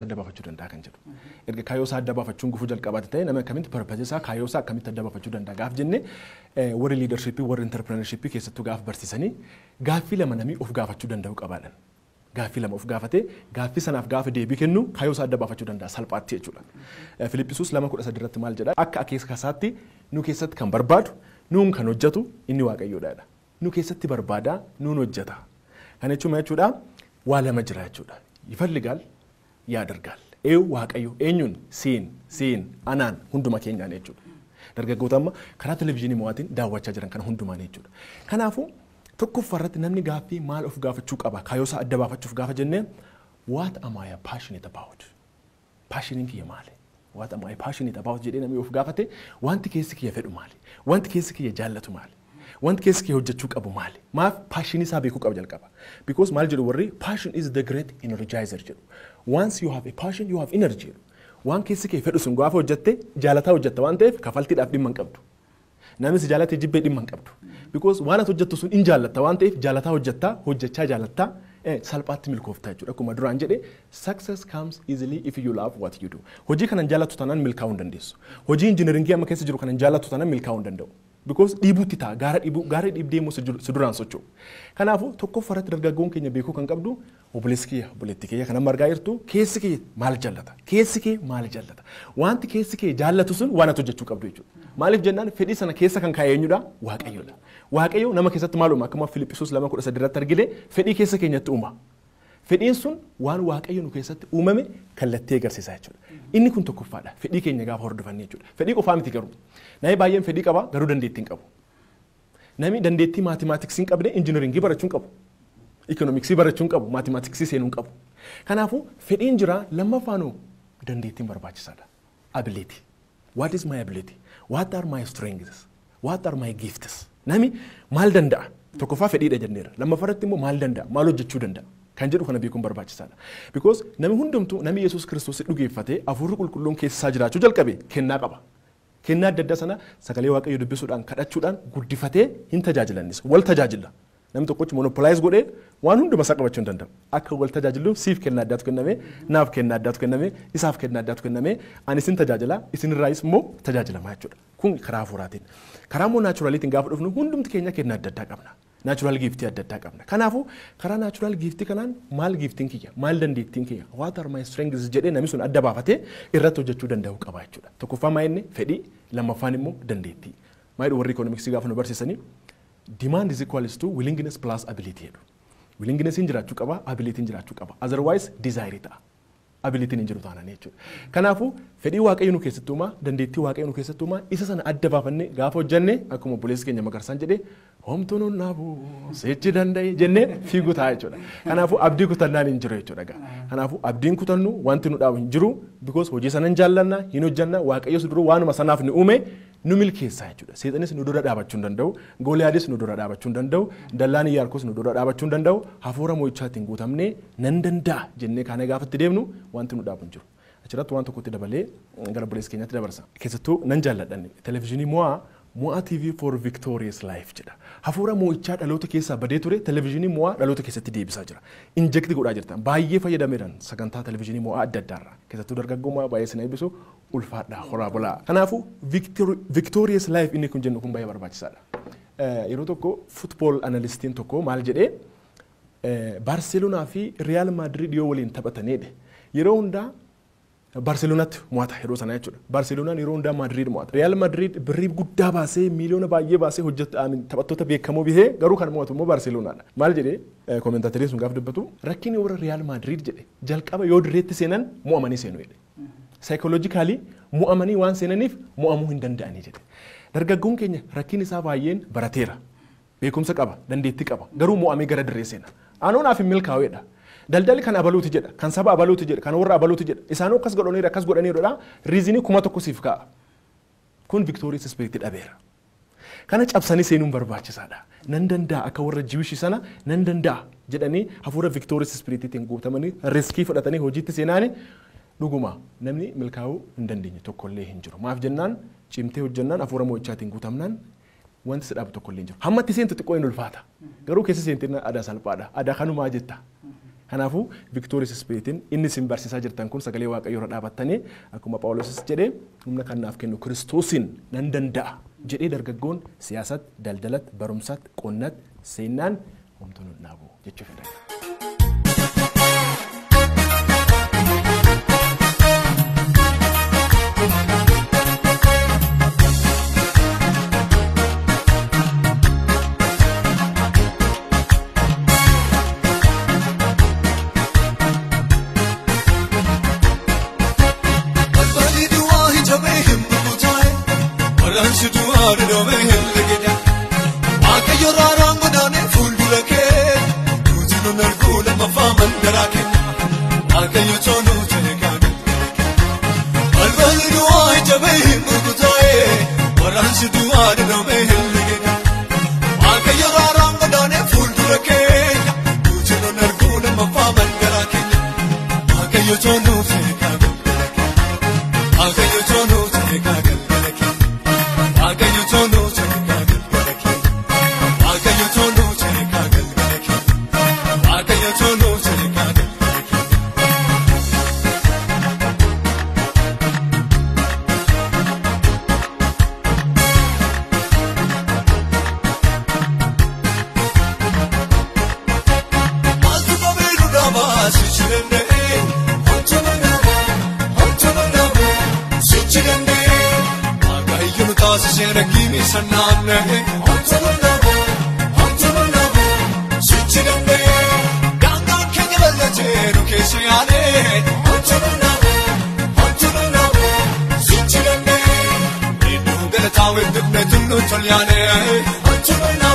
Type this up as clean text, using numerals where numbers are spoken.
Adda baafachuu danda'a kan jedhu. Erga kaayyoo isaa adda baafachuun gufuu jalqabaati ta'e, nama akkamitti purpose isaa, kaayyoo isaa akkamitti adda baafachuu danda'a gaaf jenne, warri leadership, warri entrepreneurship keessattuu gaaf barsiisanii, gaaffii lama namni of gaafachuu danda'u qabaadhan. Gaaffii lama of gaafatee, gaaffii sanaaf gaafa deebii kennu, kaayyoo isaa adda baafachuu danda'a salphaatti jechuudha. Filiphisuus 2:13 irratti maal jedha? Akka akeeka isaatti nu keessatti kan barbaadu, nuun kan hojjetu inni Waaqayyoodha. Nu keessatti barbaada, nuun hojjeta. Kana jechuun maal jechuudha? Waa lama jira jechuudha. ይፈልጋል ያደርጋል. Eeyu Waaqayyo eenyuun? Siin anaan hunduma keenyaan jechuudha. Dargaggoota amma karaa televezyiinii mo'aatiin daawwachaa jiran kana hundumaan jechuudha. Kanaafuu tokkoffaa irratti namni gaaffii maal of gaafachuu qaba kaayyoo isaa adda baafachuuf gaafa jennee, what am I passionate about? Passioniin kiyya maali? What am I passionate about jedhee namni of gaafate, wanti keessi kiyya fedhu maali? Wanti keessi kiyya jaallatu maali? Wanti keessi kiyya hojjechuu qabu maali? Maaf passionii isaa beekuu qaba jalqaba. Because maal jedhu warri, passion is the great energizer jedhu. Once you have a passion, you have energy jedhu. Waan keessi kee fedhu sun gaafa hojjette, jaalataa hojjetta waan ta'eef kafaltiidhaaf dhimma hin qabdu. Namni si jaalate jibbee dhimma hin qabdu. Because waan ati hojjettu sun in jaallatta waan ta'eef, jaalataa hojjettaa, hojjechaa jaalattaa, salphaatti milkooftaa jechuudha. Akkuma duraan jedhe, success comes easily if you love what you do. Hojii kanan jaallattu taanaan milkaa'uu hin dandeessu. Hojii injineringii amma keessa jiru kanan jaallattu taanaan milkaa'uu hin danda'u. Because dhiibuutti ta'a, gaara dhiibuu, gaara dhiibdee immoo si duraan socho'u. Kanaafuu tokkoffaa irratti dargaggoon keenya beekuu kan qabdu, obboleessi kiyya, obboleettii kiyya kan amma argaa jirtu, keessi kee maal jaallata? Keessi kee maal jaallata? Wanti keessi kee jaallatu sun waan ati hojjechuu qabdu jechuudha. Maaliif jennaan, fedhii sana keessa kan kaa'e eenyudha? Waaqayyoodha. Waaqayyo nama keessatti maal uuma? Akkuma Filiphisuus 2:13 irratti argine, fedhii keessa keenyatti uuma. Fedhiin sun waan Waaqayyo nu keessatti uumame kallattii agarsiisa jechuudha. Inni kun tokkoffaadha. Fedhii keenya gaafa hordofanne jechuudha. Fedhii qofaa miti garuu. Namni baay'een fedhii qaba, garuu dandeettii hin qabu. Namni dandeettii mathematicsii hin qabne injineringii barachuu hin qabu. Economicsii barachuu hin qabu, mathematicsii seenuu hin qabu. Kanaafuu fedhiin jira, lammaffaanuu dandeettiin barbaachisaadha. Ability. What is my ability? What are my strengths? What are my gifts? Nami maal danda'a? Tokkoffaa fedhiidha jenneera. Lammaffaarratti immoo maal danda'a? Maal hojjechuu danda'a? Kan jedhu kana beekuun barbaachisaadha. Because namni hundumtuu, namni Yesuus Kiristoos dhugeeffatee hafuurri qulqulluun keessa isaa jiraachuu jalqabe, kennaa qaba. Kennaa adda addaa sana sagalee Waaqayyoo dubbisuudhaan, kadhachuudhaan guddifatee hin tajaajilannis. Wal tajaajila. Namni tokkochi monopolize godhee waan hunduma isaa qabachuu hin danda'u. Akka wal tajaajilu siif kennaa addaatu kenname, naaf kennaa addaatu kenname, isaaf kennaa addaatu kenname, ani isin tajaajila, isinirraayis immoo tajaajilamaa jechuudha. Kun karaa hafuuraatiin. Karaa immoo naturaliitiin gaafa dhufnu, hundumti keenya kennaa adda addaa qabna. Natural giftii adda addaa qabna. Kanaafuu karaa natural giftii kanaan maal giftiin kiyya, maal dandeettiin kiyya, what are my strengths jedhee namni sun adda baafatee irratti hojjechuu danda'u qaba jechuudha. Tokkoffaa maa inni fedhii, lammaffaan immoo dandeettii. Maal warri economicsii gaafa nu barsiisanii, demand is equals to willingness plus ability jedhu. Willingness hin jiraachuu qaba, ability hin jiraachuu qaba. Otherwise desire ta'a. Ability hin jiru taanaan jechuudha. Kanaafuu fedhii Waaqayyo nu keessatti uumaa, dandeettii Waaqayyo nu keessatti uumaa, isa sana adda baafannee gaafa hojjenne, akkuma obboleessi keenya Magarsaan jedhee, homtuu nun dhaabu seechi danda'e jennee fiiguu ta'a jechuudha. Kanaafuu abdii kutannaan hin jiru jechuudha. Kanaafuu abdiin kutannu wanti nu dhaabu hin jiru, because hojii sana hin jaallanna, hin hojjanna, Waaqayyo dura waanuma sanaaf nu uume, nu milkeessaa jechuudha. Seexanis nu dura dhaabachuu hin danda'u, Gooliyaadis nu dura dhaabachuu hin danda'u, dallaan Iyaarkos nu dura dhaabachuu hin danda'u. Hafuura mo'ichaatiin guutamnee nan danda'a jennee kaanee gaafatti deemnu, wanti nu dhaabu hin jiru. Achirratti waan tokkotti dabalee gara obboleessa keenyaatti dabarsa. Keessattuu nan jaalladhan televezyiinii mo'aa, Mo'aa TV for Victorious Life jedha. Hafuura mo'ichaa dhaloota keessaa badee ture televezyiinii mo'aa dhaloota keessatti deebisaa jira. Inject godhaa jirta. Baay'ee fayyadameedhaan sagantaa televezyiinii mo'aa adda addaarra. Keessattuu dargaggoo baay'ee sin eebbisu, ulfaadhaa, horaa bulaa. Kanaafuu Victorious Life inni kun jennu kun baay'ee barbaachisaadha. Yeroo tokko football analystiin tokko maal jedhee, Baarseloonaa fi Real Madrid yoo waliin taphataniidha. Yeroo hundaa Baarselonaatti mo'ata yeroo sana jechuudha. Baarseloonaan yeroo hundaa Madrid mo'ata. Real Madrid birrii guddaa baasee, miiliyoona baay'ee baasee hojjeta, taphattoota beekamoo bitee, garuu kan mo'atu immoo Baarselonaadha. Maal jedhee commentatoriin sun gaafa dubbatu, rakkinni warra Real Madrid jedhe, jalqaba yoo dirreetti seenan mo'amanii seenu jedhe. Psychologically mo'amanii waan seenaniif mo'amuu hin danda'anii jedhe. Dargaggoon keenya rakkin isaa baay'een barateera. Beekumsa qaba, dandeettii qaba, garuu mo'amee gara dirree seena. Anoo naaf hin milkaa'eedha. Daldalli kan abaluuti jedha, kan saba abaluuti jedha, kan warra abaluuti jedha. Isaanuu akkas godhaniiru, akkas godhaniirudha. Reasonii 1000 siif kaa'a. Kun victorious spirit dhabeera. Kana cabsanii seenuun barbaachisaadha. Nan danda'a, akka warra Jewishii sana nan danda'a jedhanii hafuura victorious spiritiitiin guutamanii riskii fudhatanii hojiitti seenaani, dhuguma namni milkaa'uu hin dandeenye tokkollee hin jiru. Maaf jennaan, cimtee hojjennaan, hafuura mo'ichaatiin guutamnaan, wanti si dhaabu tokkollee hin jiru. Hamma itti seentu xiqqoo hin ulfaata. Garuu keessa seentee aadaa salphaadha. Aadaa kanumaa jetta. Kanaafuu Victorious Spiritiin inni isin barsiisaa jirtan kun sagalee Waaqayyoo irra dhaabattanii akkuma Phaawulosis jedhee humna kan naaf kennu Kiristoosiin nan danda'a jedhee dargaggoon siyaasatti, daldalatti, barumsatti, qonnatti seenaan homtuu nun dhaabu jechuuf hin danda'u. Thank you.